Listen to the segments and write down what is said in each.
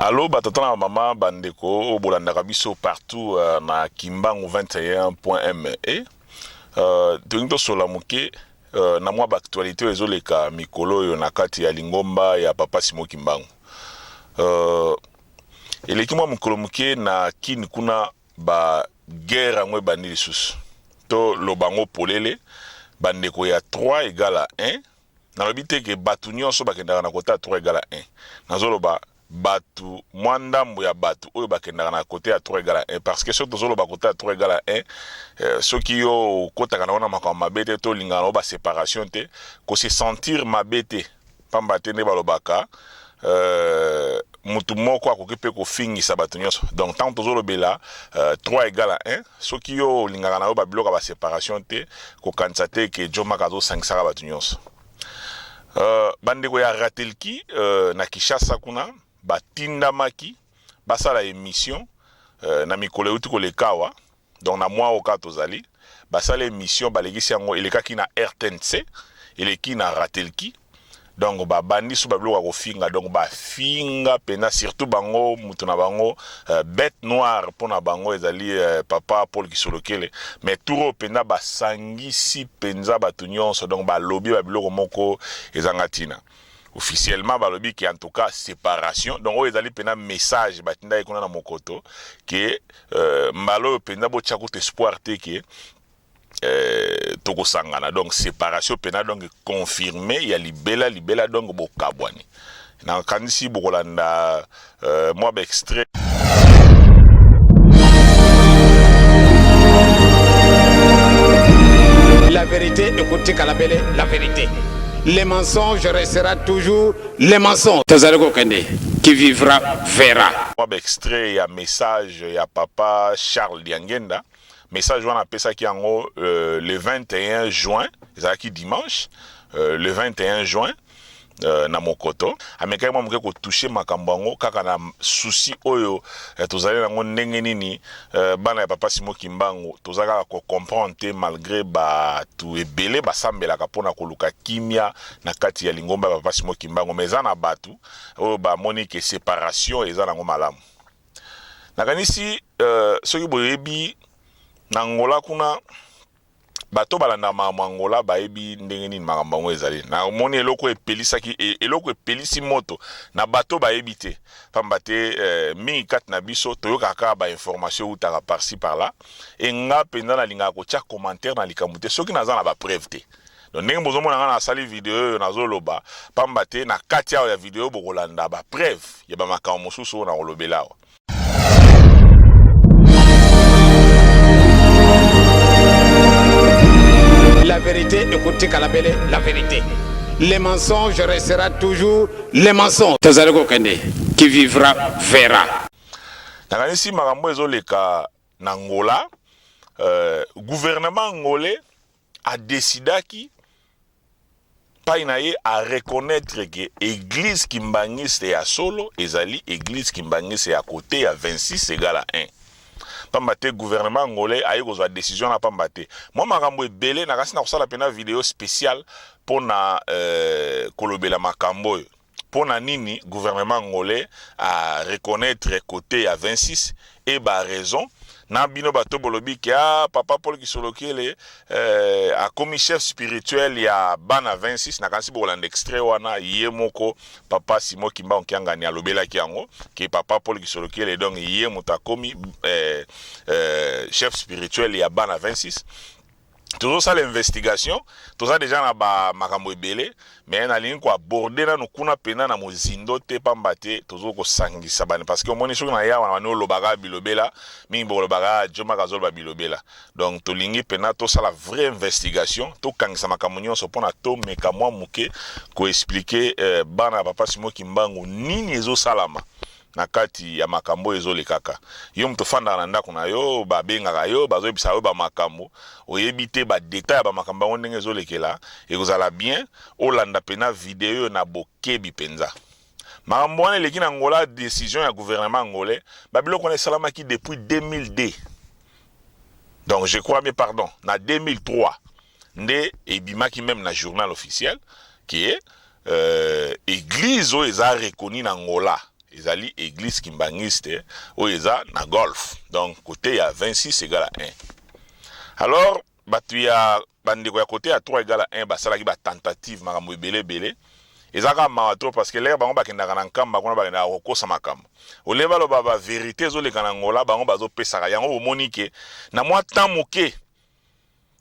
Allo ba tata na ba mama ba ndeko oyo bolandaka biso partout euh, na Kimbangu 21.me euh, tolingi tosola moke euh, na mwa baactualité oyo ezoleka mikolo oyo na kati ya lingomba ya papa Simon Kimbangu. Eleki mwa mokolo moke na Kin kuna ba guerre yango ebandi lisusu. Toloba yango polele bandeko ya 3 egale à 1. Nalobi te ke batu nionso bakendaka na cote ya 3 egal à 1. Nazoloba batu, mwa ndambo ya batu oyo bakendaka na cote ya 3 egal à 1 parce que soki tozoloba cote ya 3 egal à 1, soki yo okotaka na yo na makambo mabe te to olingaka na yo ba separation te, ko se sentir mabe te pamba te nde balobaka mutu moko akoki pe kofingisa batu nionso. Donc tango tozolobela 3 egal à 1, Soki yo olingaka na yo ba biloko ya ba separation te, kokanisa te ke Djo Maka azo sangisaka batu nionso. Ba ndeko ya Ratelki na Kishasa kuna ba tindamaki basala emission na mikolo ewuti koleka awa, donc na mois oyo kaka tozali, basali emission balekisi yango, elekaki na RTNC, eleki na Ratelki. Donc ba bandi su ba biloko ya kofinga, donc ba finga pena surtout bango mutu na bango bete noire pona bango ezali papa Paul Kisolokele, mais tour oyo pena ba sangisi penza batu nionso, donc ba lobi ba biloko moko ezanga tina. Officiellement balobi ke en tout cas separation, donc oyo ezali pena message batindaki kuna na mokoto ke mbala oyo penza botia kutu espoir te ke tokosangana, donc separation pena donc confirme ya libela libela, donc bokabwani. Nakanisi bokolanda mwa ba extrait. La vérité ekotikala bele la vérité. Le mensonge restera toujours le mensonge. Tozali kokende, qui vivra verra. Mwa ba extrait ya message ya papa Charles Diangenda. Message wana apesaki yango le 21 juin, ezalaki dimanche, le 21 juin na Mokoto. Amekaki mwa moke ko toucher makambo yango kaka na souci oyo tozali na yango ndenge nini bana ya papa Simon Kimbangu toza kaka ko comprendre te malgre batu ebele basambelaka pona koluka kimia na kati ya lingomba ya papa Simon Kimbangu, mais eza na batu oyo bamoni ke separation eza nango malamu. Nakanisi soki boyebi na Angola kuna bato balandaka makambo ya Angola bayebi ndenge nini makambo yango ezali. Namoni eloko epelisaki eloko epelisi moto na bato bayebi te, pamba te mingi kati na biso toyokaka kaka ba information eutaka par-ci par-là. E nga mpenza nalingaka kotia commentaire na likambo te soki naza na ba preuve te. Donc ndenge bozomona nga nasali video oyo nazoloba pamba te na kati awa ya video bokolanda ba preuve ya ba makambo mosusu oyo nakolobela awa. La vérité ekotikala bele la vérité. Le mensonge restera toujours le mensonge. Tozali kokende, qui vivra verra. Nakanisi makambo ezoleka na Angola, gouvernement angolais a decidaki pai na ye a reconnaitre que eglise kimbanguiste ya solo ezali eglise kimbanguiste ya cote ya 26 egale à 1. Pamba te gouvernement angolais aye kozwa decision na pamba te. Mwa makambo ebele nakasi na kosala pena video speciale pona kolobela makambo oyo. Pona nini gouvernement angolais a reconnaitre cote ya 26 et ba raison na bino bato bolobi ke ah papa Paul Kisolokele akomi chef spirituel ya bana 26. Nakanisi bokolanda extrait wana ye moko papa Simon Kimbangu Kiangani alobelaki yango ke papa Paul Kisolokele donc ye moto akomi chef spirituel ya bana 26. Tozosala investigation, toza deja na ba makambo ebele, mais nalingi ko aborder nanu kuna pena na mozindo te, pamba te tozo kosangisa bani, parce que omoni soki na yawa na bani olobaka bilobela mingi, bokolobaka ah, Djo Maka azoloba bilobela. Donc tolingi pena tosala vraie investigation, tokangisa makambo nyonso pona tomeka mwa moke ko expliquer bana ya papa Simon Kimbangu nini ezosalama na kati ya makambo oyo ezolekaka. Yo moto ofandaka na ndako na yo, babengaka yo, bazoyebisa yo ba makambo, oyebi te ba detail ya ba makambo yango ndenge ezolekela, ekozala bien olanda pena video oyo na bokebi penza. Makambo wana eleki na Angola, decision ya gouvernement angolais, ba biloko wana esalamaki depuis 2002. Donc je crois bien, pardon, na 2003 nde ebimaki meme na journal officiel que eglise oyo eza reconnue na Angola. Ezali eglise kimbanguiste oyo eza na golf, donc cote ya 26 egal à 1. Alors batu ya ba ndeko ya cote ya 3 egal à 1 basalaki ba tentative makambo ebele ebele. Eza kaka mawa trop parce que l'heure bango bakendaka na Nkamba kuna bakendaka kokosa makambo. Au lieu baloba ba verite ezoleka na Angola bango bazopesaka yango bomoni ke na mwa temps moke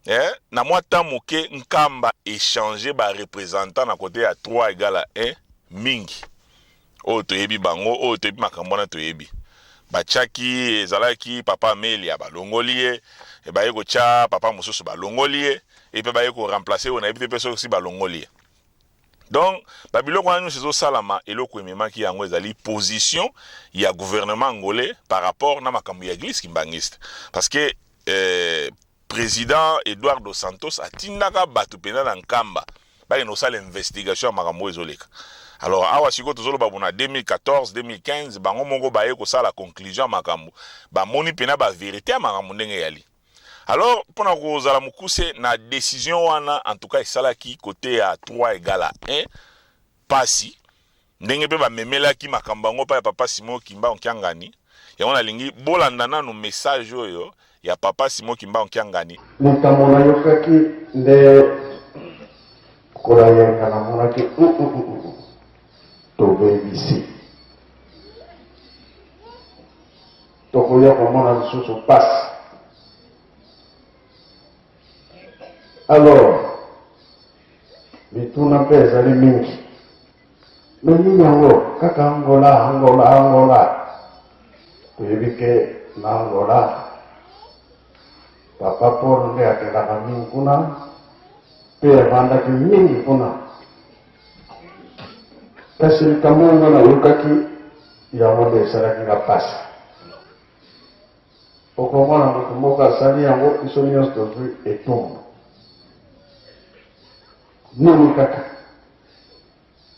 eh, na mwa temps moke Nkamba echanger ba representants na cote ya 3 egal à 1 mingi. Oyo toyebi bango, oyo toyebi makambo wana toyebi. Batiaki ezalaki papa Amelia balongoli ye, baye kotia papa mosusu balongoli ye, et pe baye ko remplacer oyo nayebi te pe soki balongoli ye. Donc ba biloko wana nyonso ezosalama, eloko ememaki yango ezali position ya gouvernement angolais par rapport na makambo ya eglise kimbanguiste. Parce que eh, president Eduardo Santos atindaka bato mpenza na Nkamba bakende kosala investigation ya makambo oyo ezoleka. Alors awa sikoyo tozoloba bona 2014 2015 bango moko baye kosala conclusion ya makambo, bamoni mpenza ba verite ya makambo ndenge eyali. Alors pona kozala mokuse na decision wana en tout cas esalaki cote ya 3 egal à 1 pasi ndenge pe bamemelaki makambo yango pa ya papa Simon Kimbangu Kiangani. Yango nalingi bolanda nanu message oyo ya papa Simon Kimbangu Kiangani. Likambo nayokaki nde kola yenga namonaki tobebisi. Tokoya komona lisusu pasi. Alors mituna mpe ezali mingi. Me nini yango kaka Angola, Angola, Angola. Toyebi ke na Angola Papa Paul nde akendaka mingi kuna mpe avandaki mingi kuna. Kasi likambo yango nayokaki yango nde esalaki nga mpasi. Okomona moto moko asali yango, biso nyonso tozwi etumbu. Nini kaka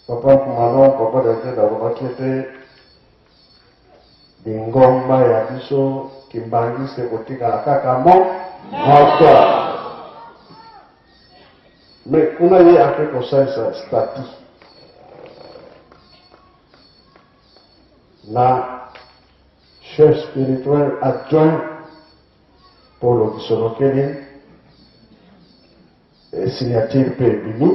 Papa Nkumano, Papa David alobaki ete lingomba ya biso Kimbanguiste ekotikala kaka mo moko. Mais kuna ye ake kosalisa statut na chef spirituel adjoint Polo Kisolokele, signature mpe ebimi,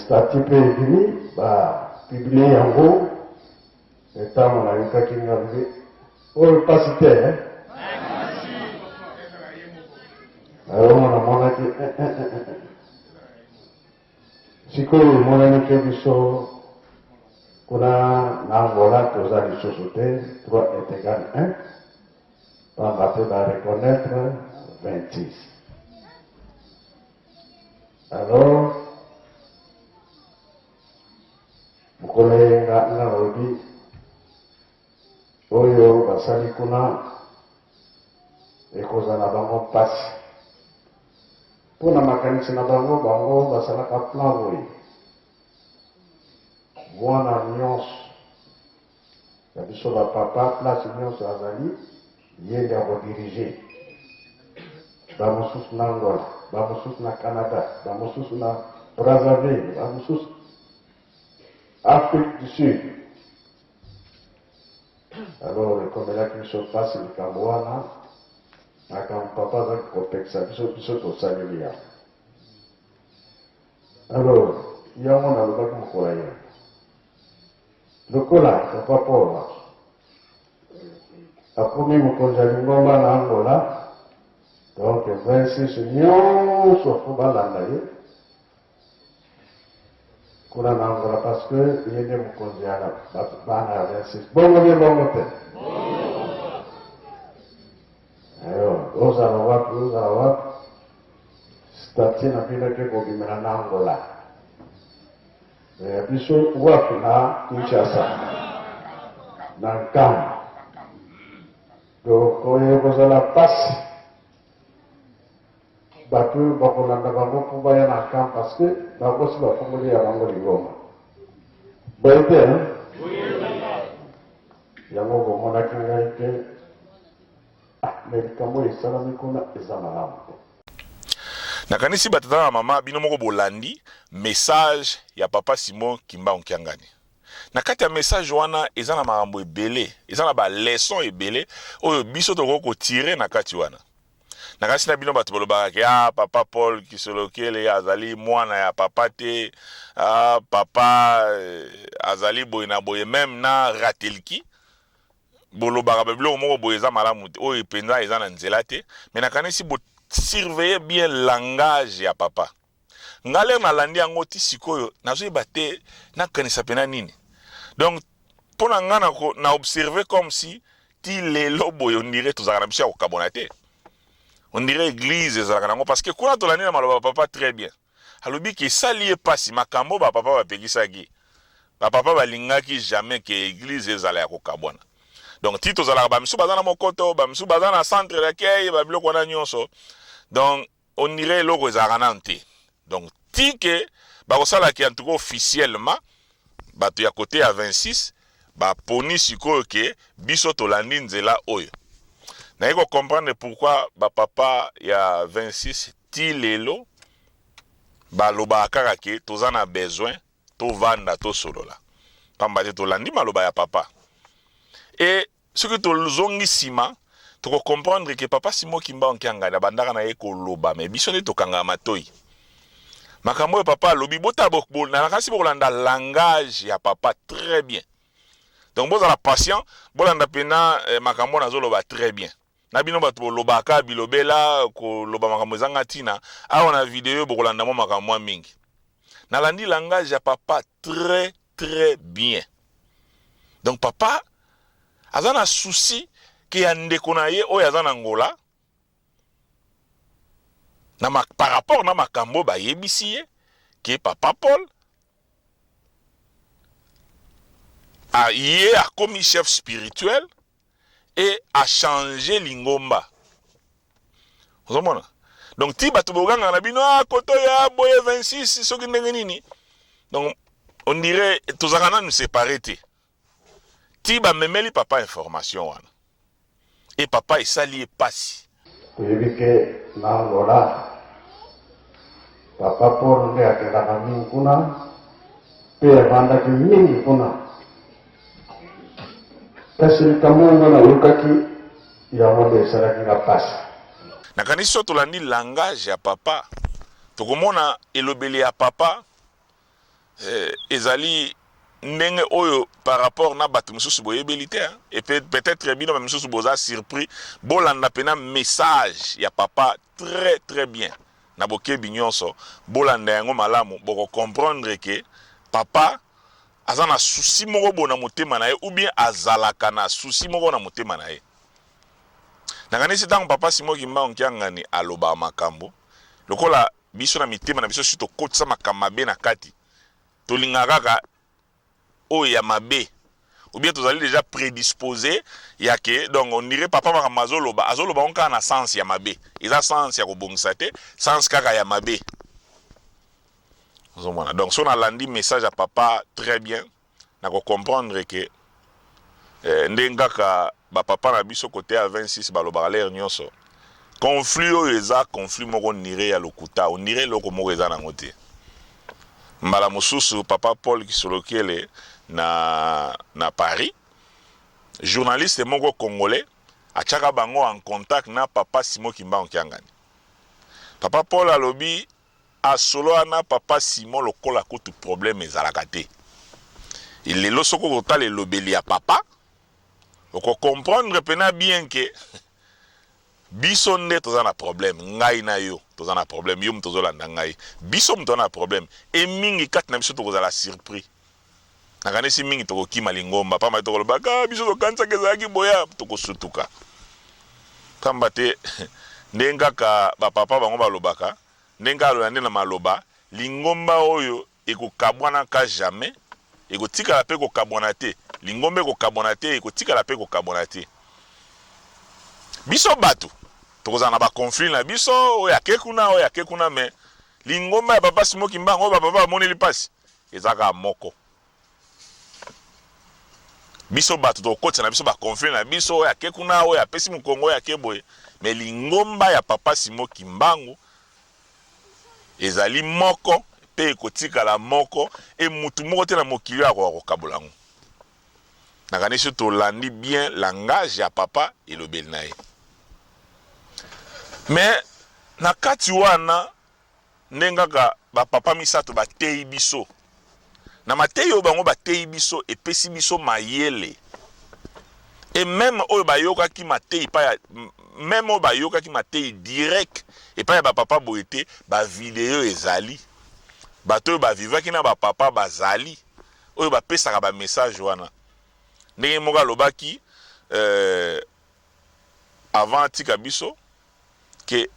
statut mpe ebimi, ba publie yango. Ntango nayokaki nga lobi oyo mpasi te eh? Yango namonaki eh, eh, eh, eh. Sikoyo emonani ke biso kuna na Angola toza lisusu te 3 est égal 1 pamba te ba reconnaître 26. Alors mokolo eyenga nga nalobi oyo basali kuna ekozala bango mpasi mpo na makanisi na bango. Bango basalaka plan boye: mwana nyonso ya biso bapapa, place nyonso azali, ye nde akodirige. Bamosusu na Angola, bamosusu na Canada, bamosusu na Brazzaville, bamosusu Afrique du Sud. Alors ekomelaki biso mpasi likambo wana. Makambo papa azaki kopekisa biso, biso tosaleli yango. Alors yango nalobaki mokolo ya lokola papa Paul akomi mokonzi ya lingomba na Angola, donc 26 nyonso fo balanda ye kuna na Angola parce que ye nde mokonzi ya bana ya 26. Bongo nde bongo te? Ayo ozala wapi, ozala wapi, statut na bino eke kobimela na Angola, ya biso wapi? Na Kinshasa, na Nkamba. Donc oyo ekozala mpasi, bato oyo bakolanda bango mpo baya na camp parce que bango si bafungoli ya bango lingomba boye te. Yango bomonaki ngai te me likambo oyo esalami kuna eza malamu te. Nakanisi batata na mama bino moko bolandi message ya papa Simon Kimbangu Kiangani. Na kati ya message wana eza na makambo ebele, eza na ba leçons ebele oyo biso tokoki ko tirer na kati wana. Nakanisi na bino bato bolobaka ke ah papa Paul Kisolokele azali mwana ya papa te, ah papa azali boye na boye, meme na Ratelki bolobaka ba biloko moko boye eza malamu te, oyo penza eza na nzela te, mais nakanisi bo surveiller bien langage ya papa. Nga lere nalandi yango ti sikoyo nazoyeba te nakanisa pena nini. Donc pona nga na ko na observer comme si ti lelo boye on dirait tozalaka na biso ya kokabwana te. On dirait eglise ezalaka nango parce que kuna tolandi na maloba papa très bien. Alobi ke esali ye pasi makambo ba papa bapekisaki. Ba papa balingaki jamais ke eglise ezala ya kokabwana. Donc ti tozalaka ba misusu baza na mokoto, ba misusu baza na centre d'accueil, ba biloko wana nyonso. Donc on dirait eloko ezalaka nanu te. Donc ti ke bakosala ke en tout cas officiellement bato ya cote ya 26 baponi sikoyo ke biso tolandi nzela oyo. Naye ko comprendre pourquoi ba papa ya 26 ti lelo balobaka kaka ke toza na besoin tovanda tosolola, pamba te tolandi maloba ya papa. Et soki tozongi sima toko comprendre que papa Simon Kimbangu Kiangani abandaka na ye koloba, mais biso nde tokangaka matoyi. Makambo oyo papa alobi, botala bo, bo, nakanisi bokolanda langage ya papa très bien. Donc bozala patient, bolanda pena eh, makambo nazoloba très bien. Na bino bato bolobaka bilobela, koloba makambo ezanga ntina, awa na video bokolanda mwa makambo mwa mingi. Nalandi langage ya papa très très bien. Donc papa aza na souci ke ya ndeko na ye oyo aza na Angola na ma, par rapport na makambo bayebisi ye ke papa Paul a, ye akomi chef spirituel et a changer lingomba. Ozomona? Donc ti bato bogangaka na bino ah koto ya boye 26 soki ndenge nini. Donc on dirait tozalaka nanu séparé te. Ti bamemeli papa information wana. Et papa esali ye pasi. Toyebi ke na Angola papa Paul nde akendaka mingi kuna mpe avandaki mingi kuna. Kasi likambo oyo nga nayokaki yango nde esalaki nga pasi. Nakanisi soki tolandi langage ya papa tokomona elobeli ya papa ezali ndenge oyo par rapport na bato mosusu boyebeli te et peut-être bino ba misusu boza surpris. Bolanda pena message ya papa très très bien na bokebi nyonso, bolanda yango malamu, boko comprendre que papa aza na souci moko bo na motema na ye ou bien azalaka na souci moko na motema na ye. Nakanisi ntango papa Simon Kimbangu Kiangani alobaka makambo lokola biso na mitema na biso si tokotisa makambo mabe na kati, tolingaka kaka oyo ya mabe ou bien tozali déjà prédisposé ya ke donc on dirait papa makambo azoloba, azoloba ngo kaka na sens ya mabe, eza sens ya kobongisa te, sens kaka ya mabe. Ozomona? Donc so nalandi message ya papa très bien, nako comprendre que ndenge kaka ba papa na biso côté ya 26 balobaka l'air nyonso, conflit oyo eza conflit moko nire ya lokuta, on dirait eloko moko eza nango te. Mbala mosusu papa Paul Kisolokele na Paris, journaliste moko congolais atiaka bango en contact na papa Simon Kimbangu Kiangani. Papa Paul alobi asolo wana papa Simon lokola kutu problème ezalaka te. Lelo soki okotala elobeli ya papa, oko comprendre pena bien que biso nde toza na problème, ngai na yo toza na problème, yo moto ozolanda ngai, biso moto toza na problème. E mingi kati na biso tokozala surpris. Nakanisi mingi tokokima lingomba pamba te tokoloba ka biso tokanisaka ezalaki boya, tokosutuka. Pamba te ndenge kaka ba papa bango balobaka, ndenge kaka aloba nde na maloba, lingomba oyo ekokabwanaka jamais, ekotikala pe kokabwana te, lingomba ekokabwana te, ekotikala pe kokabwana te. Biso bato tokozala na ba conflit na biso, oyo ake kuna, oyo ake kuna, mais lingomba ya papa Simon Kimbangu oyo ba papa bamoneli pasi eza kaka moko. Biso bato tokokotisa na biso ba conflit na biso, oyo ake kuna, oyo apesi mokongo, oyo ake boye, mais lingomba ya papa Simon Kimbangu ezali moko. mpe ekotikala moko e mutu moko te na mokili oyo akoka kokabola yango. Nakanisi tolandi bien langage ya papa elobeli na ye. Mais na kati wana ndenge kaka ba papa misato bateyi biso, na mateyi oyo bango bateyi biso epesi biso mayele et meme oyo bayokaki mateyi epai ya meme oyo bayokaki mateyi direct epai ya ba papa boye te, ba video ezali, bato oyo ba vivaki na ba papa bazali oyo bapesaka ba message wana. Ndenge moko alobaki euh, avant atika biso que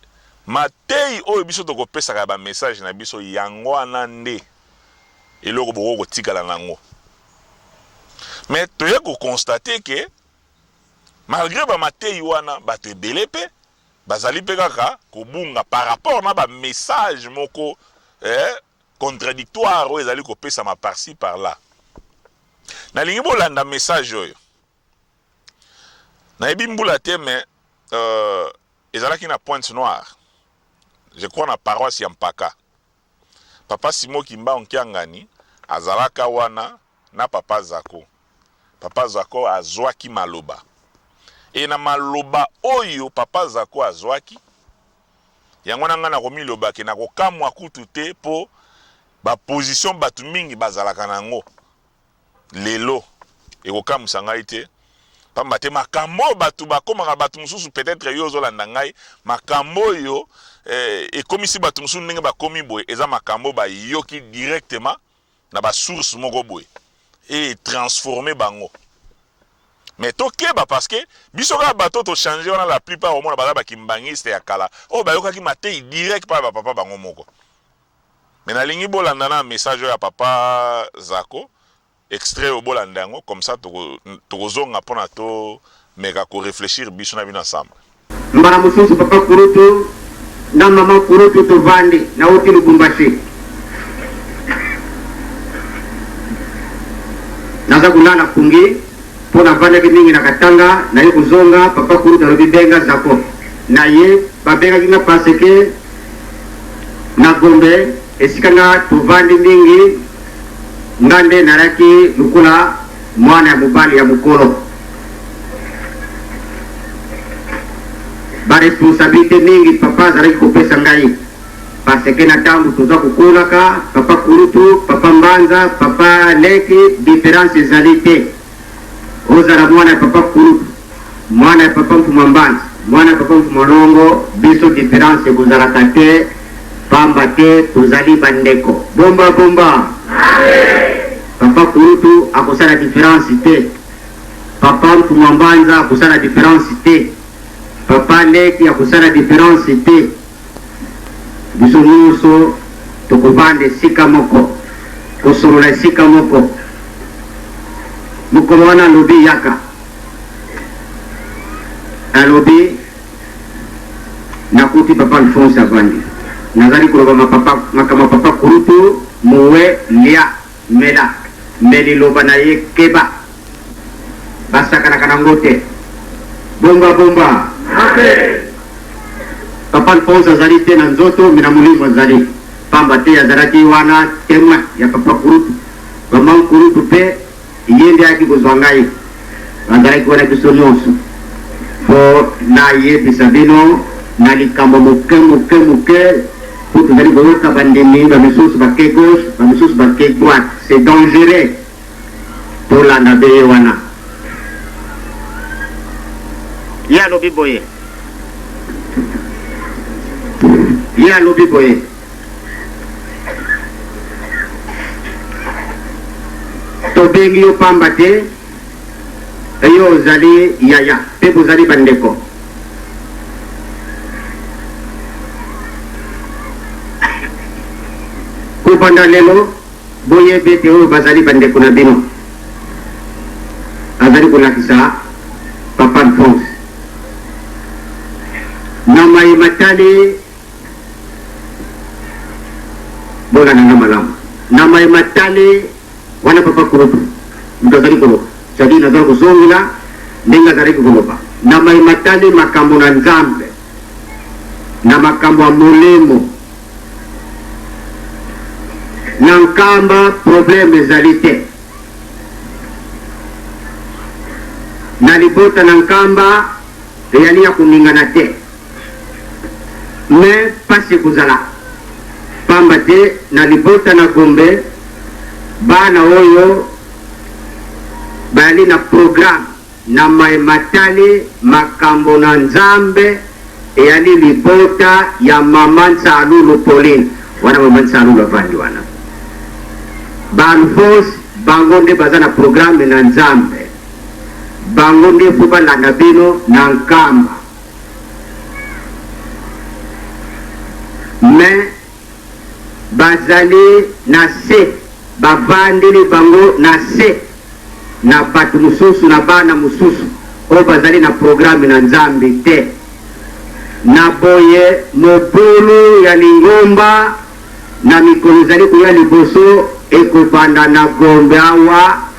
mateyi oyo biso tokopesaka ya ba message na biso yango wana nde eloko bokoki kotikala na yango. Mais toye ko constater que malgre ba mateyi wana bato ebele pe bazali pe kaka kobunga par rapport na ba message moko eh, contradictoire oyo ezali kopesama par ci par là. Nalingi bolanda message oyo. Nayebi mbula te mais euh, ezalaki na Pointe Noire, je crois na paroisse ya Mpaka. Papa Simon Kimbangu Kiangani azalaka wana na papa Zako. Papa Zako azwaki maloba. Et na maloba oyo papa Zako azwaki, yango wana ngai nakomiloba ke nakokamwa kutu te po ba position batu mingi bazalaka na yango. Lelo, ekokamwisa ngai te, pamba te makambo oyo bato bakomaka, bato mosusu, peut-etre yo ozolanda ngai, makambo oyo eh, ekomisi bato mosusu ndenge bakomi boye, eza makambo oyo bayoki directement na ba source moko boye, e transformer bango. Mais tokeba parce que biso kaka bato oyo to changer wana, la plupart omona baza ba kimbanguiste ya kala, oyo bayokaki mateyi direct pa ba papa bango moko. Mais nalingi bolanda na message oyo ya papa Zako, extrait oyo bolanda yango comme ça toko tokozonga pona to meka ko reflechir biso na bino ensemble. Mbala mosusu papa kulutu na maman kulutu tovandi nawuti Lubumbashi naza kolala pongi po navandaki mingi na Katanga naye kozonga papa kulutu alobi benga Zako naye babengaki nga parce que Na Gombe, esika nga tovandi mingi, nga nde nalaki lokola mwana ya mobali ya mokolo. Ba responsabilites mingi papa azalaki kopesa ngai parce que na tango toza kokolaka, papa kulutu, papa mbanza, papa leki, difference ezali te. Ozala mwana ya papa kulutu, mwana ya papa mfuma mbanza, mwana ya papa mfuma longo, biso difference ekozalaka te pamba te tozali ba ndeko. Bomba bomba! Papa kulutu akosala difference te, papa mfuma mbanza akosala difference te, papa leki akosala difference te. Biso nionso tokovanda esika moko, kosolola esika moko. Mokolo wana alobi, Yaka. Alobi, Nakuti papa Alphonse avandi. Nazali koloba mapapa, makambo ya papa kulutu, mowe, lia, mela. Mais liloba na ye, keba. Basakanaka na ngo te. Bomba bomba. Papa Alphonse azali te na nzoto mais na molimo azali. Pamba te azalaki wana temoin ya papa kulutu. Maman kulutu pe ye nde ayaki kozua ngai. Bazalaki wana biso nionso. Po nayebisa bino na likambo moke moke moke po tozali koyoka bandimi ba misusu bake gauche ba misusu bake droite. C'est dangereux. Tolanda be ye wana. Ye alobi boye. Ye alobi boye. Tobengi yo pamba te yo ozali yaya mpe bozali bandeko. Kobanda lelo, Boyebi ete oyo bazali bandeko na bino. Azali kolakisa Papa Alphonse. Na maye matali, bolanda nga malamu, na maye matali wana Papa Kulutu moto azali koloba, c'est-à-dire nazali kozongela ndenge azalaki koloba, na maye matali makambo na Nzambe, na makambo ya molimo. Na Nkamba problème ezali te. Na libota na Nkamba eyali ya koningana te. Mais pasi ekozala pamba te na libota na Gombe bana oyo bayali na programme na maye matali makambo na Nzambe eyali libota ya mama Nsalulu Pauline. Wana mama Nsalulu avandi wana. Ba Alphonse bango nde baza na programme na Nzambe. Bango nde faut balanda bino na Nkamba. Mais bazali na se, bavandeli bango na se na bato mosusu, na bana mosusu oyo bazali na programme na Nzambe te. Na boye mobulu ya lingomba na mikolo ezali koya liboso ekobanda na Gombe awa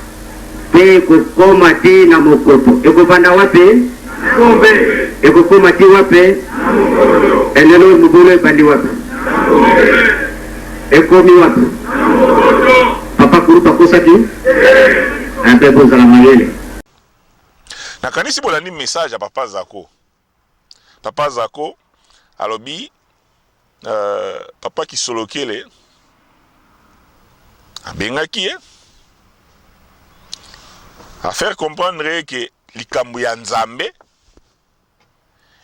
mpe ekokoma ti na Mokoto. Ekobanda wapi? Gombe. Ekokoma ti wapi? Na Mokoto. Elelo mobulu ebandi wapi? Na Gombe. Ekomi wapi? Na Mokoto. Papa Kulutu akosaki? Te. Mpe bozala mayele. Nakanisi bolandi message ya papa Zako. Papa Zako alobi euh, papa Kisolokele abengaki ye a faire comprendre ye ke likambo ya Nzambe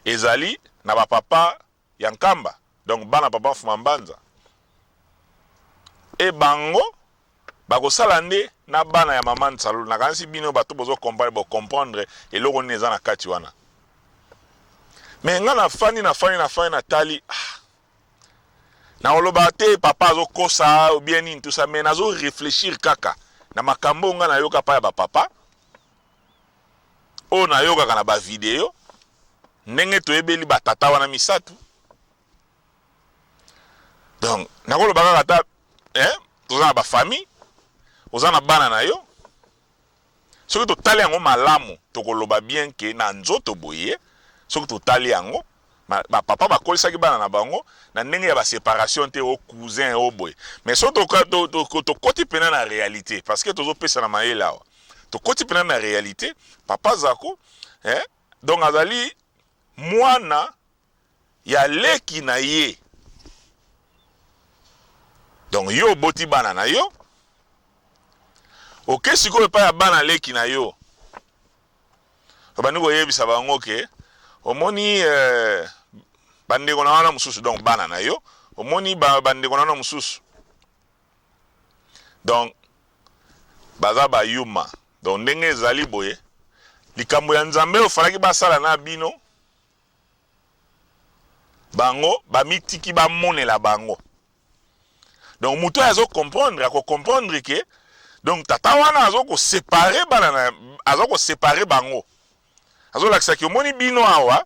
ezali na ba papa ya Nkamba, donc bana papa Mfuma Mbanza, et bango bakosala nde na bana ya mama Nsalulu. Nakanisi bino bato bozo comprendre, bo comprendre eloko nini eza na kati wana. Mais nga nafandi nafandi nafandi natali, ah, nakoloba te papa azokosa ou bien nini tout ça, mais nazo réfléchir kaka na makambo oyo nga nayoka pa ya ba papa, oyo nayokaka na ba video, ndenge toyebeli ba tata wana misato. Donc nakoloba kaka ata eh, toza na ba famille, oza na bana na yo, soki totali yango malamu tokoloba bien ke na nzoto boye, soki totali yango ba papa bakolisaki bana na bango na ndenge ya ba separation te, o cousin o boye. Mais soki tokoti pena na réalité, parce que tozopesa na mayele awa, tokoti pena na réalité, papa Zako eh, donc azali mwana ya leki na ye. Donc yo oboti bana na yo, oke sikoyo epai ya bana leki na yo, obandi koyebisa bango ke omoni eh, bandeko na wana mosusu, donc bana na yo, omoni bandeko na wana mosusu, donc baza bayuma. Donc ndenge ezali boye, likambo ya Nzambe oyo falaki basala na bino, bango bamitiki bamonela bango. Donc moto oyo azo comprendre, ako comprendre ke donc tata wana azo ko separer bana na, azo ko separer bango, azolakisa ke omoni bino awa,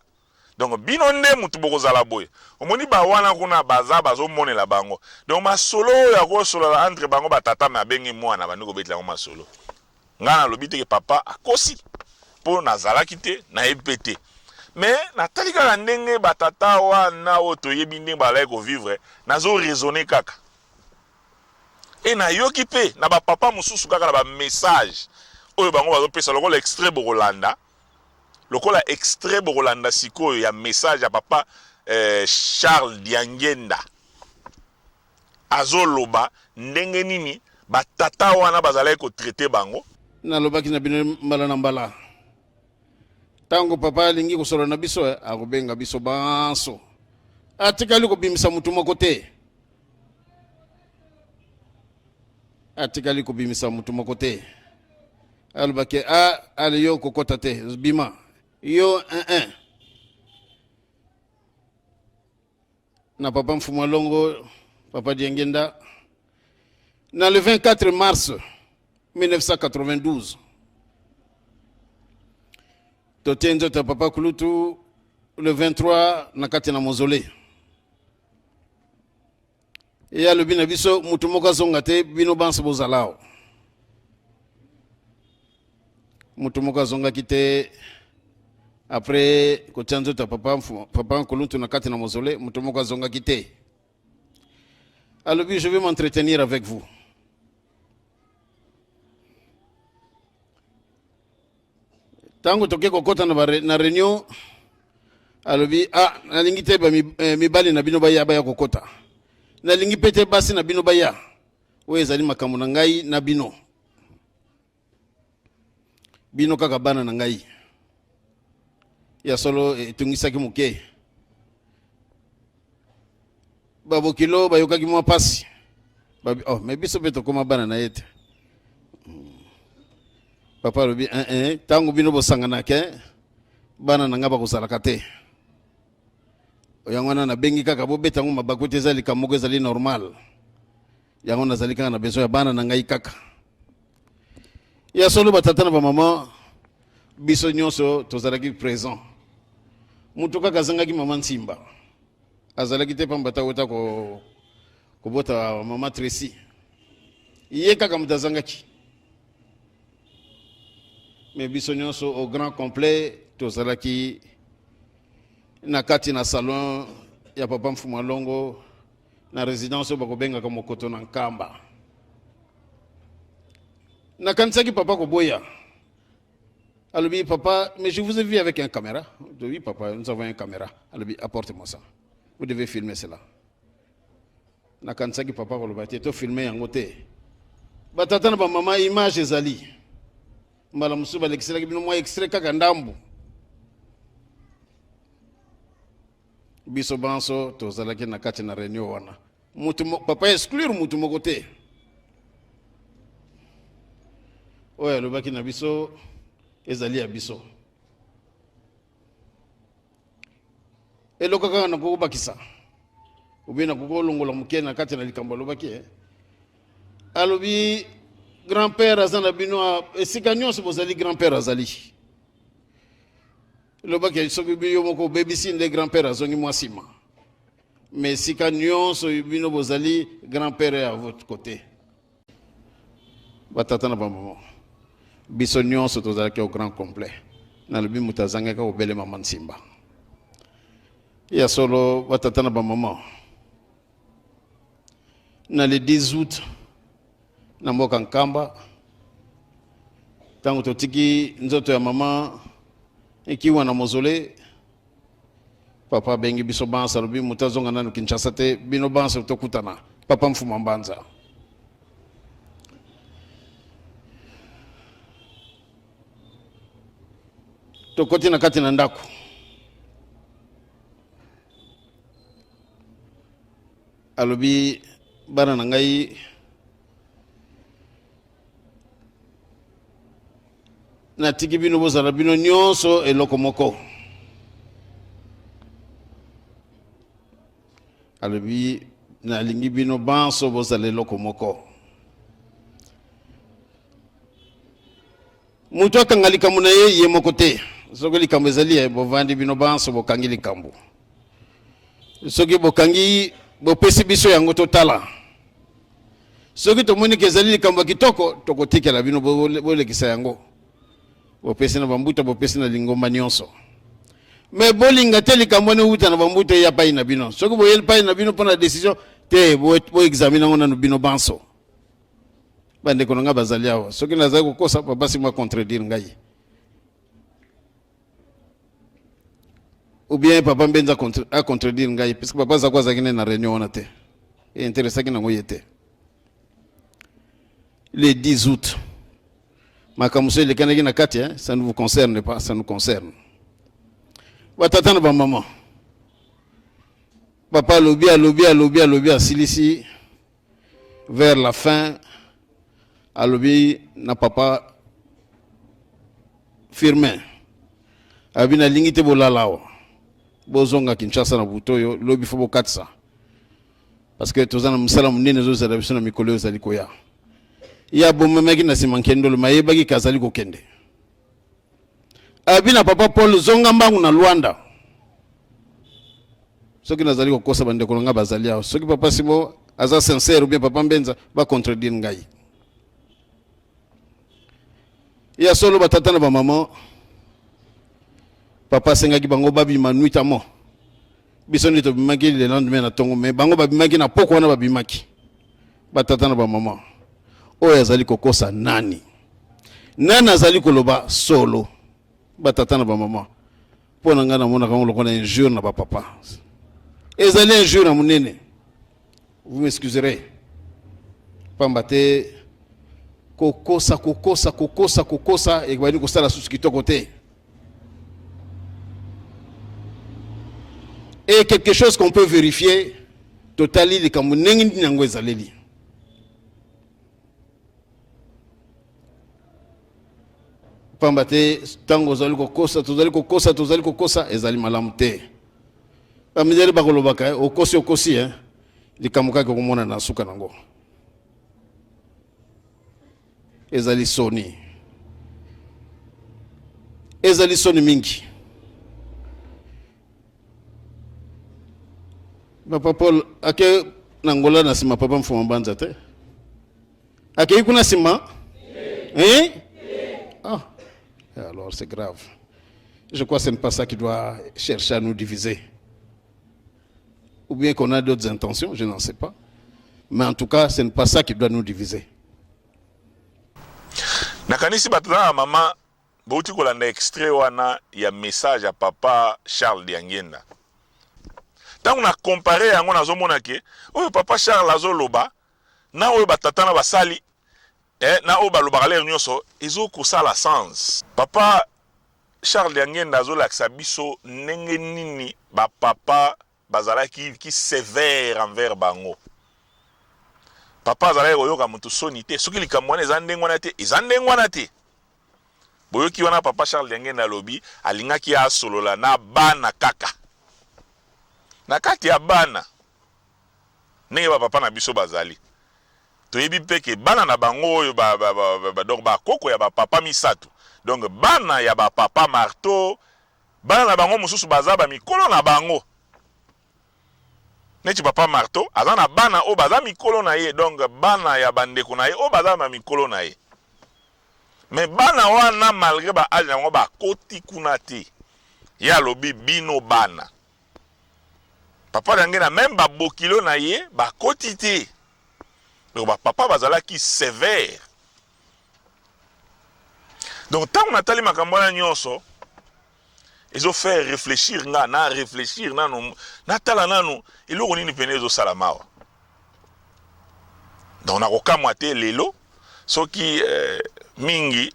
donc bino nde mutu bokozala boye, omoni ba wana kuna baza bazomonela bango. Donc masolo oyo akosolola entre bango ba tata, me abengi mwana bandi kobetela yango masolo. Ngai nalobi te ke papa akosi, po nazalaki te, nayebi pe te. Mais natali kaka ndenge ba tata wana oyo toyebi ndenge bazalaki ko vivre, nazo raisonner kaka. Et nayoki pe na ba papa mosusu kaka na ba message oyo bango bazopesa lokola extrait bokolanda, lokola extrait bokolanda sikoyo ya message ya papa eh, Charles Diangienda. Azoloba ndenge nini ba tata wana bazalaki ko traiter bango. Nalobaki na bino mbala na mbala, ntango papa alingi kosolola na biso, akobenga biso banso. Atikali kobimisa motu moko te. Atikali kobimisa motu moko te. Alobaki, a, ale yo kokota te, bima. Yo, un, un. Na papa Mfumu Alongo, papa Diengenda, na le 24 mars 1992, totie nzoto ya papa Kulutu le 23 na kati na mausolée. Ye alobi na biso moto moko azonga te, bino banso bozala awa. Moto moko azongaki te après kotia nzoto ya papa, papa Nkuluntu na kati na mausolée, moto moko azongaki te. Alobi, je vais m'entretenir avec vous. Ntango toke kokɔta na, na réunion, alobi, ah, nalingi te mibali na bino baya baya kokɔta, nalingi mpe te basi na bino baya. Oyo ezali makambo na ngai na bino, bino kaka bana na ngai. Ya solo etungisaki moke babokilo, bayokaki mwa pasi. Babi, oh, me biso mpe tokóma bana na ye te. Papa alobi, eh, eh, ntango bino bosanganaka, bana na ngai bakozalaka te. Yango wana nabengi kaka bobeta yango mabaku te, eza likambo moko ezali normal. Yango nazali kaka na besoin ya bana na ngai kaka. Ya solo, batata na bamama, biso nyonso tozalaki présent. Moto kaka azangaki, mama Nsimba azalaki te, pamba ta ota kobota mama Tracy, ye kaka moto azangaki. Mais biso nyonso au grand complet tozalaki na kati na salon ya papa Mfuma Longo na résidence oyo bakobengaka Mokoto na Nkamba. Nakanisaki papa koboya. Alobi, papa, mais je vous ai vu avec un caméra. Oui papa, nous avons un caméra. Alobi, apporte-moi ça, vous devez filmer cela. Nakanisaki papa koloba te tofilme yango te. Batata na bamama, image ezali. Mbala mosusu balekiselaki bino mwa extrait kaka ndambu. Biso banso tozalaki na kati na réunion wana. Mutu papa exclure mutu moko te. Oyo alobaki na biso ezali ya biso. Eloko kaka nakokobakisa obe nakokolongola moke na kati na likambo alobaki, eh. Alobi, grand père aza na bino esika nyonso bozali, grand père azali. Elobaki soki yo moko obebisi nde grand père azongi mwa nsima, mais esika nyonso bino bozali, grand père est à votre côté. Batata na bamama, biso nyonso tozalaki au grand complet. Nalobi moto azangaki kobele mama Nsimba. Ya solo, batata na bamama, na le 10 août na mboka Nkamba, ntango totiki nzoto ya mama ekiwa na mausolée, papa abengi biso banso. Alobi, moto azonga nanu Kinshasa te, bino banso tokutana. Papa Mfuma Mbanza tokoti na kati na ndako. Alobi, bana na ngai, natiki bino bozala bino nyonso eloko moko. Alobi, nalingi bino banso bozala eloko moko. Moto akanga likambo na ye ye moko te. Soki likambo ezali ye, bovandi bino banso, bokangi likambo. Soki bokangi, bopesi biso yango totala. Soki tomoni ke ezali likambo ya kitoko, tokotikela bino bolekisa yango. Bopesi na bambuta, bopesi na lingomba nyonso. Me bolinga te likambo wana euta na bambuta eya pai na bino. Soki boyeli pai na bino mpo na décision te, boexamine yango nanu bino banso. Bandeko na ngai bazali awa, soki nazali kokosa, papa Simo contredire ngai ou bien papa Mbenza a contredire ngai, puisque papa Zako azalaki ne na réunion wana te, einteresaki nango ye te. Le 10 août, makambo so elekanaki na kati, hein, ça ne vous concerne pas, ça nous concerne. Batata na bamama, papa alobi, alobi, alobi, alobi, asilisi. Vers la fin, alobi na papa Firmin, alobi, nalingi te bolala awa, bozonga Kinshasa na butu oyo. Lobi fo bokatisa, parce que toza na mosala monene ezozala biso na mikolo oyo ezali koya. Ye abomamaki na nsima nkendolo, ma ayebaki ke azali kokende. Alobi na papa Paul, zonga mbangu na Lwanda. Soki nazali kokosa, bandeko na ngai bazali awa, soki papa Simo aza sincère ou bien papa Mbenza, bacontredire ngai. Ya solo, batata na bamama, papa asengaki bango babima nuitamment. Biso nde tobimaki le lendemain na ntongo, mais bango babimaki na poko wana babimaki. Batata na bamama, oyo azali kokosa nani? Nani azali koloba solo? Batata na bamama, mpo na ngai namonaka yango lokola injure na bapapa. Ezali injure ya monene. Vous m'excuserez, pamba te kokosa, kokosa, kokosa, kokosa ebandi kosala susu kitoko te. Et quelque chose qu'on peut vérifier, totali likambo ndenge nini yango ezaleli. Pamba te ntango ozali kokosa, tozali kokosa, tozali kokosa, ezali malamu te. Bamindele bakolobaka, eh, okosi, okosi, eh, likambo kaka okomona na suka nango. Ezali soni, ezali soni mingi. Papa Paul ake na Angola na nsima papa Mfuma Mbanza te, akei kuna nsima, eh? Ah, alors c'est grave. Je crois que ce n'est pas ça qui doit chercher à nous diviser. Ou bien qu'on a d'autres intentions, je n'en sais pas. Mais en tout cas, ce n'est pas ça qui doit nous diviser. Nakanisi bato na mama bauti kolanda extrait wana ya message ya papa Charles Diangienda. Ntango na compare yango, nazomona ke oyo papa Charles azoloba na oyo batata na basali, na oyo balobaka lere nyonso, ezokosala sens. Papa Charles Diangienda azolakisa biso ndenge nini bapapa bazalaki ki sévère envers bango. Papa azalaki koyoka moto soni te. Soki likambo wana eza ndenge wana te, eza ndenge wana te. Boyoki wana papa Charles Diangienda alobi alingaki asolola na bana kaka. Na kati ya bana, ndenge bapapa na biso bazali, toyebi mpe ke bana na bango oyo donc bakoko ya bapapa misato, donc bana ya bapapa Marteau, bana na bango mosusu baza bamikolo na bango. Neti papa Marteau aza na bana oyo baza mikolo na ye, donc bana ya bandeko na ye oyo baza ba mikolo na ye. Mais bana wana malgré ba âge na bango bakoti kuna te. Ye alobi bino bana. Papa na nge na même babokilo na ye bakoti te. Donc ba papa bazalaki sévère. Donc ntango natali makambo wana nyonso, ezo faire réfléchir nga, na réfléchir nanu, natala nanu eloko nini pene ezosalama awa. Donc nakokamwa te lelo soki mingi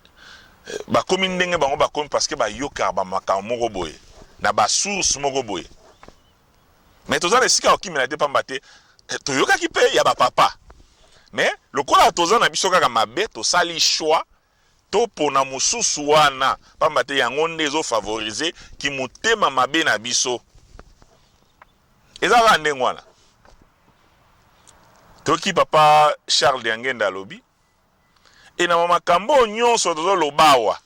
bakomi ndenge bango bakomi, parce que bayokaka bamakambo moko boye na basource moko boye. Mais toza na esika kokimela te, pamba te toyokaki mpe ya bapapa. Mais lokola toza na biso kaka mabe, tosali choix topona mosusu wana, pamba te yango nde ezofavorize kimotema mabe na biso. Eza kaka ndenge wana. Toki papa Charles Diangienda alobi e na makambo oyo nyonso tozoloba awa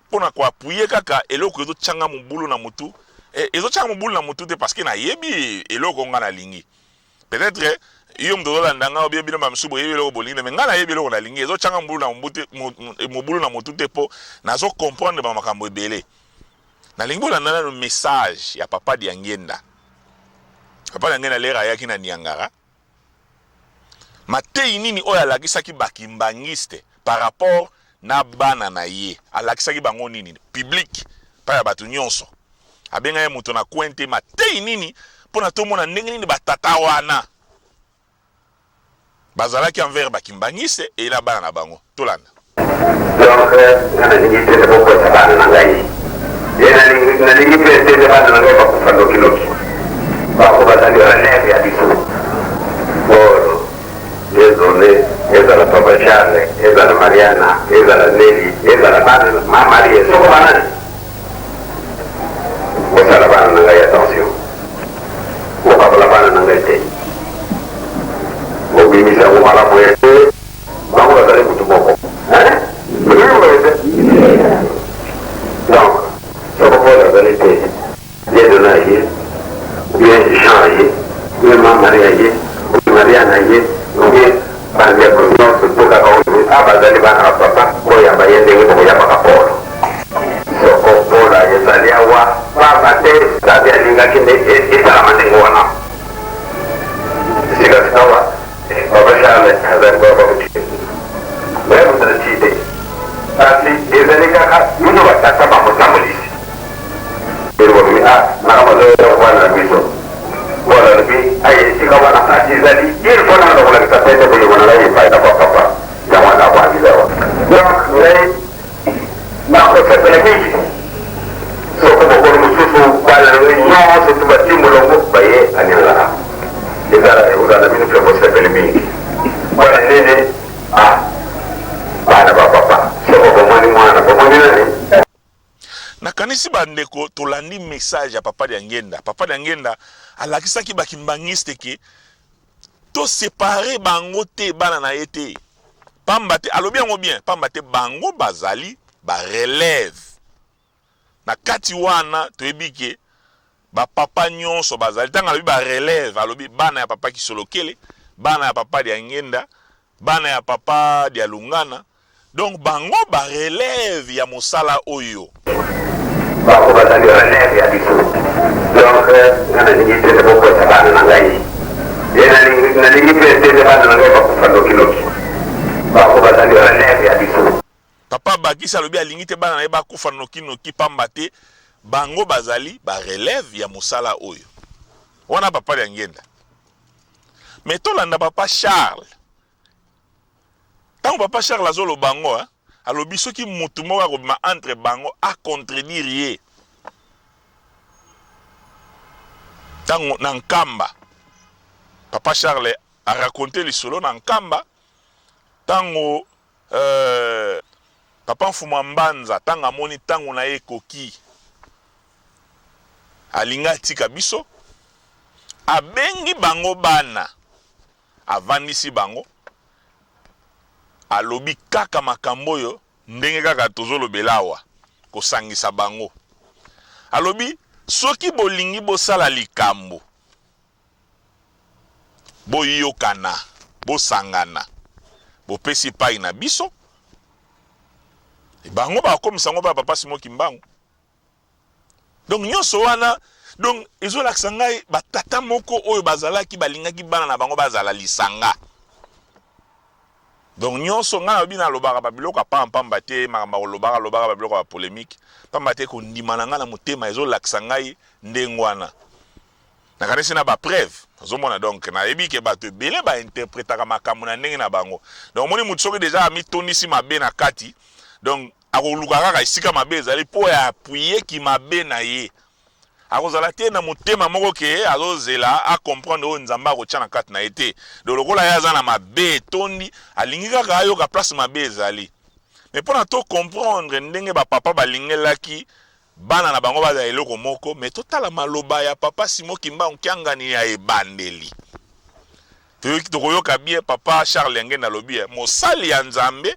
mpona koappuyer kaka eloko ezotyanga mobulu na motu, ezotyanga mobulu na motu te, parce que nayebi eloko nga nalingi. Peut-être yo moto ozolanda nga, obie bino bamisusu boyebi eloko bolingi, mais nga nayebi eloko nalingi. Ezotyanga mobulu na motu te, mpo nazo comprendre bamakambo ebele. Nalingi bolanda nano message ya papa Diangienda. Papa Diangienda lere ayaki na Niangara, matei nini oyo alakisaki bakimbangiste par rapport na bana na ye? Alakisaki bango nini public pa ya bato nyonso? Abengai moto na coin te. Matei nini mpona tomona ndenge nini batata wana bazalaki envers bakimbangiste e na bana na bango? Tolanda. Donc nga nalingi te bokosa bana na ngai, ye nalingi mpe te bana na ngai bakufa nokinoki. Bango bazali relève ya biso. Bolo désolé, ezala papa Charles, ezala Mariana, ezala Neli, ezala bana ma Marie, soko banani, bosala bana na ngai attention. Bokabola bana na ngai te, bobimisa yango malamu ete bango bazali mutu moko. Te, donc soko Paul azali te, Dieudonné aye, ou bien Jean aye, ou bien ma Marie aye, ou bien Mariane aye, ou bien bandeko nyonso to kaka oyo a bazali bana ya papa, boyamba ye ndenge bokoyambaka Paul. Soko Paul ezali awa, pamba te Nzambe alingaki nde esalama ndenge wana. Sika sikawa. Oyo eza kovanda na biso. Paul alobi, Aye esika wana kati ezali il faut nanu kolakisa pete bolingo na ngai epai na ba papa. Yango wana nakoangiza awa. Donc ngai nakosepela mingi soko mokolo mosusu bana na ngai nyonso tu batii molongo baye aniangana. Ezala ekozala na bino mpe bosepeli mingi. Mpo na nini? Ah, bana ba papa, soko bomoni mwana, bomoni nani? Nakanisi ba ndeko tolandi message ya papa Diangienda. Papa Diangienda alakisaki ba kimbanguiste ke to separer bango te bana na ye te. Pamba te alobi yango bien, pamba te bango bazali ba relève. Na kati wana toyebi ke ba papa nyonso bazali. Tango alobi ba relève, alobi bana ya papa Kisolokele, bana ya papa Diangienda, Bana ya papa Dialungana donc bango ba relève ya mosala oyo. Bango bazali relève ya biso donc nga nalingi te bokosa bana na ngai ye nalingi mpe te bana na ngai bakufa nokinoki bango bazali relève ya biso. Papa abakisi alobi alingi te bana na ye bakufa nokinoki pamba te bango bazali ba relève ya mosala oyo. Wana papa Diangienda. Mais tolanda papa Charles. Tango papa Charles azoloba yango, hein, alobi soki mutu moko akobima entre bango a contredire ye. Tango na Nkamba, papa Charles a raconter lisolo na Nkamba, tango euh, papa Mfumu Mbanza tango amoni tango na ye ekoki, alingi atika biso, abengi bango bana, avandisi bango, alobi kaka makambo oyo ndenge kaka tozolobela awa, kosangisa bango. Alobi soki bolingi bosala likambo, boyokana, bosangana, bopesi epai na biso, bango bakokomisa yango ba papa Simon Kimbangu. Donc nyonso wana donc ezolakisa ngai batata moko oyo bazalaki balingaki bana na bango bazala lisanga. Donc nyonso ngai nalobi nalobaka babiloko ya pamba pamba te, makambo ya kolobaka lobaka babiloko ya polemique pamba te, kondima na ngai na motema ezolakisa ngai ndenge wana. Nakanisi na ba preuve ozomona, donc nayebi ke bato ebele ba interpretaka makambo na ndenge na bango. Donc omoni moto soki deja amitondisi mabe na kati, donc Akoluka kaka esika mabe ezali mpo a appuyer ki mabe na ye. Akozala te na motema moko ke azozela a comprendre oyo Nzambe akotia na kati na ye te. Donc lokola ye aza na mabe etondi, alingi kaka ayoka place mabe ezali. Mais pona to comprendre ndenge ba papa balingelaki bana na bango bazala eloko moko, mais totala maloba ya papa Simon Kimbangu Kiangani ya ebandeli. Toyoki, tokoyoka bien papa Charles Yangenda alobi, mosali ya Nzambe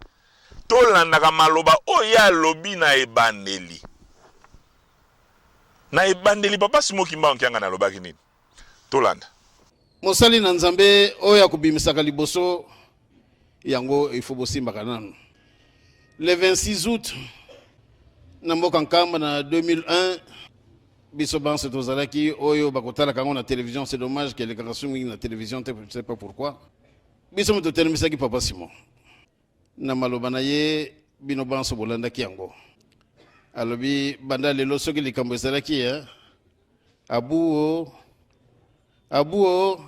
Tolandaka maloba oyo ye alobi na ebandeli. Na ebandeli, Papa Simon Kimbangu Kiangani alobaki nini? Tolanda. Mosali na Nzambe oyo akobimisaka liboso yango il faut bosimbaka nanu. Le 26 août na mboka Nkamba na 2001 biso banso tozalaki oyo bakotalaka yango na télévision, c'est dommage que elekaka su mingi na télévision te, je ne sais pas pourquoi. Biso moto totelemisaki Papa Simon Na maloba na ye, bino banso bolandaki yango. Alobi banda lelo soki likambo ezalaki ya abuo abuo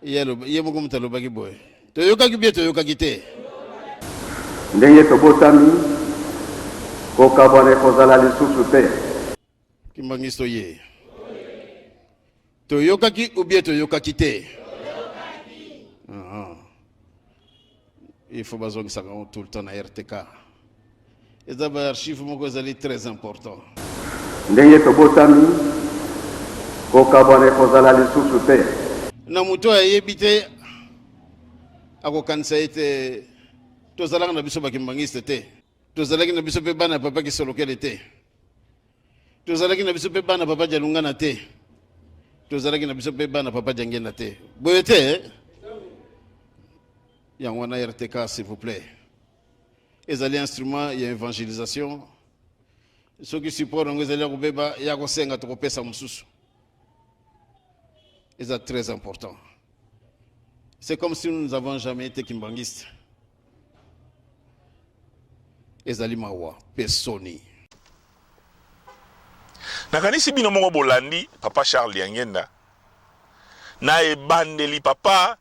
ye ye moko moto alobaki boye, toyokaki bie toyokaki te. Ndenge tobotami, kokabwana ekozala lisusu te. Kimbanguiste oye. Toyokaki ou bien toyokaki te? Ah. Il faut bazongisaka yango tout le temps na RTK. Eza ba archive moko ezali très important. Ndenge tobotami, kokabwana ekozala lisusu te. Na moto oyo ayebi te akokanisa ete tozalaka na biso bakimbangiste te. Tozalaki na biso mpe bana ya papa Kisolokele te. Tozalaki na biso mpe bana papa Dialungana te. Tozalaki na biso mpe bana papa Diangienda te. Boye te eh? Yango wana RTK s'il vous plaît. Ezali instrument ya évangélisation. Soki support yango ezali ya kobeba, ya kosenga tokopesa mosusu. Eza très important. C'est comme si nous n'avons jamais été kimbanguistes. Ezali mawa pe soni. Nakanisi bino moko bolandi papa Charles Diangienda na ebandeli papa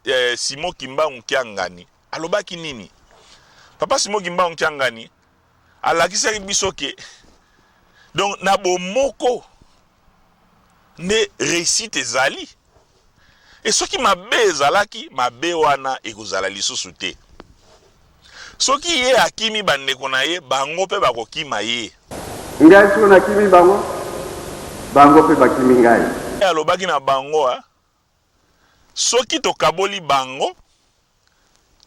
eh, Simon Kimbangu Kiangani alobaki nini? Papa Simon Kimbangu Kiangani alakisaki biso ke donc na bomoko nde reussite ezali e soki mabe ezalaki mabe wana ekozala lisusu te. Soki ye akimi bandeko na ye, bango mpe bakokima ye. Ngai soki nakimi bango, bango mpe bakimi ngai. Alobaki na bango, Soki tokaboli bango,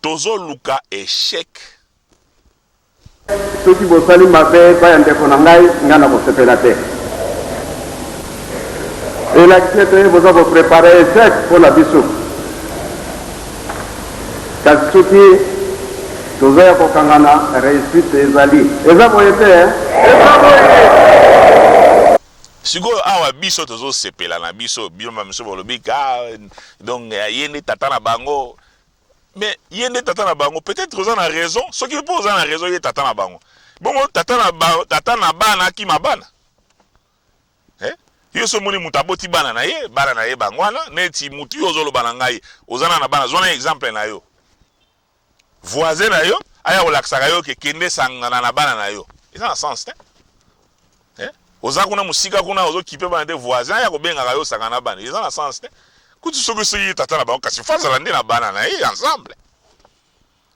tozoluka echec. Soki bosali mabe epai ya ndeko na ngai, ngai nakosepela te. Elakisi ete boza ko preparer echec mpo na biso. Kasi soki toza ya kokangana, reussite ezali. Eza boye te eh? Eza boye! Sikoyo awa biso tozo sepela na biso, bino ba misusu bolobi ka donc ye nde tata na bango. Mais ye nde tata na bango peut etre oza na raison soki pe oza na raison ye tata na bango bongo tata na ba, tata na bana akima bana eh? Yo so omoni moto aboti bana na ye bana na ye bango wana neti motu yo ozoloba na ngai oza na na bana zwa na exemple na yo voisin na yo aya kolakisaka yo ke kende sangana na bana na yo eza na sens te eh? Oza kuna mosika kuna ozokipe bana te voisin aya kobengaka yo osangana na bana eza na sens te kutu soki soki ye tata na bango kasi fo azala nde na bana na ye ensemble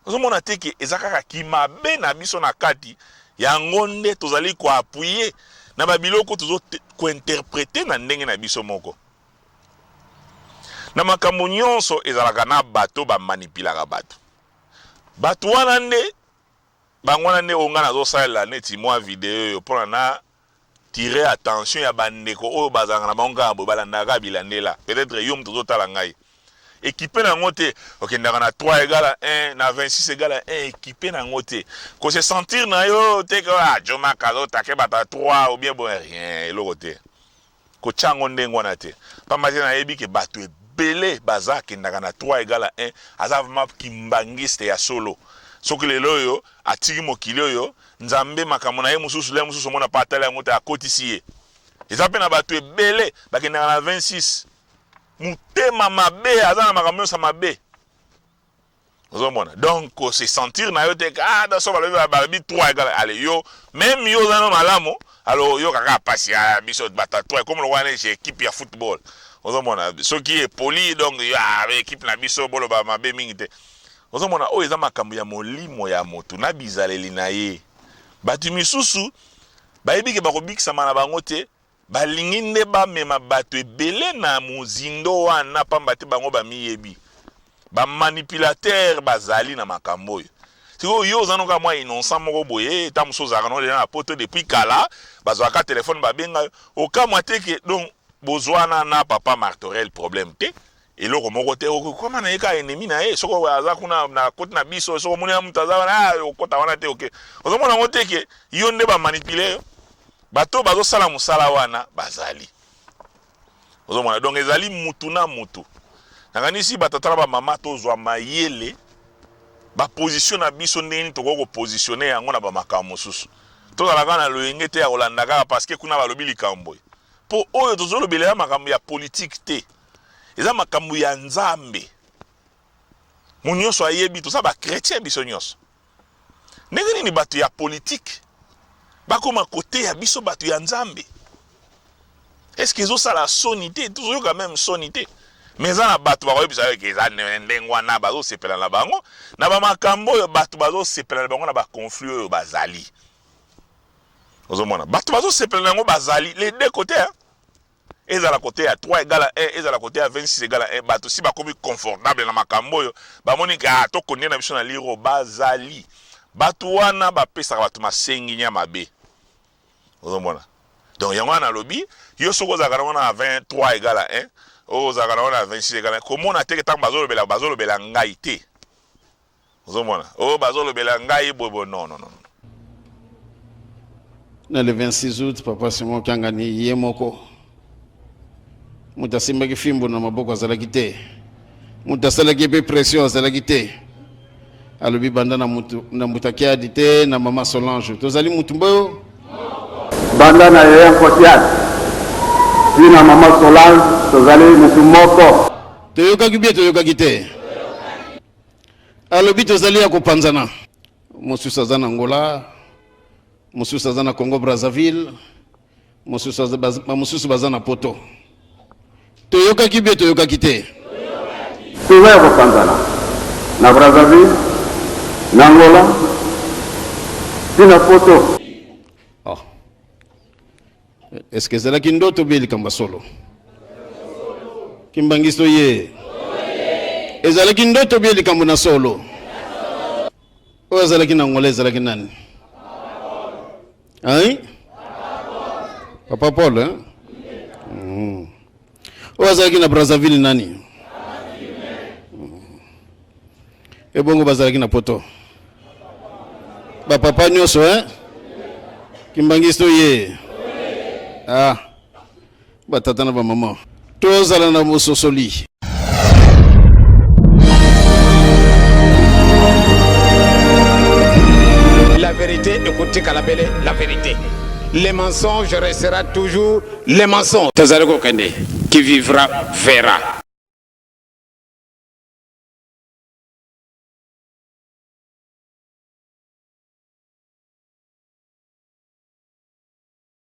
ozomona te ke eza kaka kimabe na biso na kati yango nde tozali koapuye na babiloko tozo kointerprete na ndenge na biso moko na makambo nyonso ezalaka na bato bamanipilaka bato bato wana nde Bango wana nde oyo nga nazo salela neti mua video oyo pona na tirer attention ya ba ndeko oyo bazalaka na bango kaka boye balandaka kaka bilandela peut etre yo mutu ozo tala ngai equipe na yango te okendaka na 3 egal à 1 na 26 egal à 1 equipe na yango te ko se sentir na yo te que ah Djo Mack azo take bato ya 3 ou bien boye rien eloko te Kotia yango ndenge wana te pamba te nayebi ke batu ebele baza akendaka na 3 egal à 1 aza vraiment kimbanguiste ya solo soki lelo oyo atiki mokili oyo Nzambe makambo naye mosusu lelo mosusu omona pa atali yango te akotisi ye eza pe na batu ebele bakendaka na 26 motema mabe aza na makambo nyonso ya mabe Ozomona donc ko se sentir na yo te que ah donc soki balobi balobi 3 egal allez yo meme yo oza no malamu alors oyoka kaka pasi ah biso bato ya 3 ekomi lokola neti equipe ya football ozomona soki epoli donc ah equipe na biso boloba mabe mingi te ozomona oyo eza makambo ya molimo ya motu na bizaleli na ye bato misusu bayebi ke bakobikisama na bango te Balingi nde bamema bato ebele na mozindo wana pamba te bango bamiyebi. Ba manipulateurs bazali na makambo oyo. Sikoyo yo oza no kaka mwa innocent moko boye, tango mosusu ozalaka no dejà na poto depuis kala, bazwaka telephone babenga yo, okamwa te que donc bozwana na papa Martorel problème te, eloko moko te, okokoma na ye kaka ennemi na ye, soki aza kuna na cote na biso, soki omoni ya mutu aza wana, ah okota wana te, ok. Ozomona yango te que yo nde ba manipuler yo? Bato oyo bazosala mosala wana bazali. Ozomona donc ezali mutu na mutu. Nakanisi ba tata na ba mama tozwa mayele ba position na biso ndenge nini tokoki ko positionner yango na ba makambo mosusu. Tozala kaka na loyenge te ya kolanda kaka parce que kuna balobi likambo boye. Po oyo tozolobela eza makambo ya politique te. Eza makambo ya Nzambe. Moto nyonso ayebi toza ba chretien biso nyonso. Ndenge nini bato ya politique bakoma koteya biso bato ya Nzambe? Est-ce que ezosala soni te? Tozoyoka meme soni te. Mais eza na bato bakoyebisa yo ke eza ndenge wana bazosepela na bango na bamakambo oyo bato bazosepela na bango na baconflit oyo bazali. Ozomona bato bazosepela na yango bazali les deux côtés hein? Ezala cote ya 3 egal à 1, ezala cote ya 26 egal à 1, bato si bakomi confortable na makambo oyo, bamoni ke ah tokonde na biso na lire oyo, bazali bato wana bapesaka bato masenginya mabe. Ozomona? Donc yango wana nalobi, yo soki ozalaka nango na 23 egal à 1, oyo ozalaka nango na 26 egal à 1, komona te ke ntango bazolobela, bazolobela ngai te. Ozomona? Oyo bazolobela ngai boye boye, non, non, non. Na le 26 août, Papa Simon Kiangani ye moko moto asimbaki fimbo na maboko azalaki te, moto asalaki mpe pression azalaki te. Alobi banda na mutu na mbuta Kiadi te na mama Solange, tozali mutu mboyo. Banda na yaya Nkotiat ti na mama Solange tozali mutu moko. Toyokaki bien toyokaki te? Alobi tozali ya kopanzana. Mosusu aza na Angola, mosusu aza na Congo Brazzaville, mosusu aza, bamosusu baza na poto. Toyokaki bien toyokaki te? Toza ya kopanzana na Brazzaville, na Angola, ti na poto. Oh. Est-ce que ezalaki ndoto bie likambo ya solo? Kimbanguiste oye. Ezalaki ndoto bie likambo na solo? Oyo azalaki na Angola ezalaki nani? Hein? Papa Paul, hein? Mm. Oyo azalaki na Brazzaville nani? Mm. Ebongo bazalaki na poto. Ba papa nyonso, hein? Kimbanguiste oye. Ah. Ba tata na ba mama. Tozala na bososoli. La vérité ekotikala bele la vérité. Le mensonge restera toujours le mensonge. Tozali kokende, qui vivra verra.